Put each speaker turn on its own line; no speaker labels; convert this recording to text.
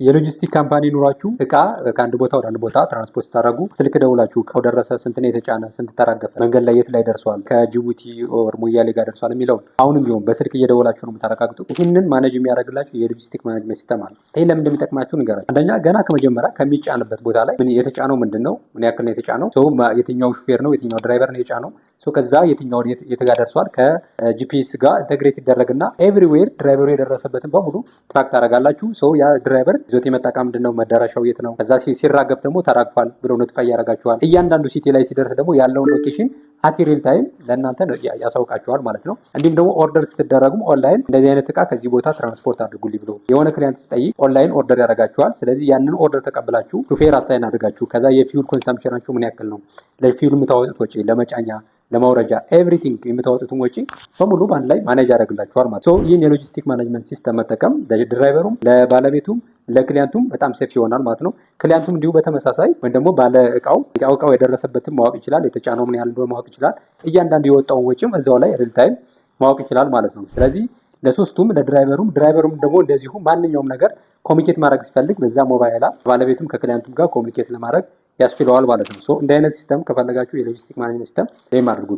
የ logistic company ኑሯችሁ እቃ ከአንድ ቦታ ወደ አንድ ቦታ ትራንስፖርት ስታደርጉ ስልክ ደውላችሁ እቃው ደረሰ፣ ስንት ነው የተጫነ፣ ስንት ተራገፈ፣ መንገድ ላይ የት ላይ ደርሷል፣ ከጅቡቲ or ሞያሌ ጋር ደርሷል የሚለውን አሁንም ቢሆን በስልክ እየደወላችሁ ነው የምታረጋግጡ። ይህንን manage የሚያደርግላችሁ የ logistic management system አለ። ይህ ለምን እንደሚጠቅማችሁ ንገራችሁ። አንደኛ ገና ከመጀመሪያ ከሚጫንበት ቦታ ላይ የተጫነው ምንድን ነው፣ ምን ያክል ነው የተጫነው፣ so የትኛው ሹፌር ነው፣ የትኛው driver ነው የጫነው፣ ከዛ የትኛው የት ጋር ደርሷል፣ ከ GPS ጋር integrate ይደረግና everywhere driver ኡ የደረሰበትን በሙሉ track ታደርጋላችሁ። So ያ driver ይዞት የመጣ እቃ ምንድን ነው፣ መዳረሻው የት ነው፣ ከዛ ሲራገፍ ደግሞ ተራግፏል ብሎ notify ያደርጋችኋል። እያንዳንዱ city ላይ ሲደርስ ደግሞ ያለውን location at real time ለእናንተ ያሳውቃችኋል ማለት ነው። እንዲሁም ደግሞ order ስትደረጉም ኦንላይን እንደዚህ አይነት እቃ ከዚህ ቦታ ትራንስፖርት አድርጉልኝ ብሎ የሆነ client ሲጠይቅ online order ያደርጋችኋል። ስለዚህ ያንን order ተቀብላችሁ ሹፌር assign አድርጋችሁ ከዛ የ fuel consumption ኣችሁ ምን ያክል ነው፣ ለ fuel የምታወጡት ወጪ፣ ለመጫኛ፣ ለማውረጃ everything የምታወጡትን ወጪ በሙሉ በአንድ ላይ manage ያደርግላችኋል ማለት ነው። ይህን የ logistic management system መጠቀም ለ driver ኡም፣ ለባለቤቱም፣ ለ client ኡም በጣም safe ይሆናል ማለት ነው። Client ኡም እንዲሁ በተመሳሳይ ወይም ደግሞ ባለ እቃው የደረሰበትን ማወቅ ይችላል። የተጫነው ምን ያህል እንደሆነ ማወቅ ይችላል። እያንዳንዱ የወጣውን ወጪም እዛው ላይ real time ማወቅ ይችላል ማለት ነው። ስለዚህ ለሶስቱም ለ driver ኡም፣ driver ኡም ደግሞ እንደዚሁ ማንኛውም ነገር communicate ማድረግ ሲፈልግ በዛ mobile app ባለቤቱም ከ client ኡም ጋር communicate ለማድረግ ያስችለዋል ማለት ነው። እንደ አይነት system ከፈለጋችሁ የ logistic management system ይህም አድርጉ።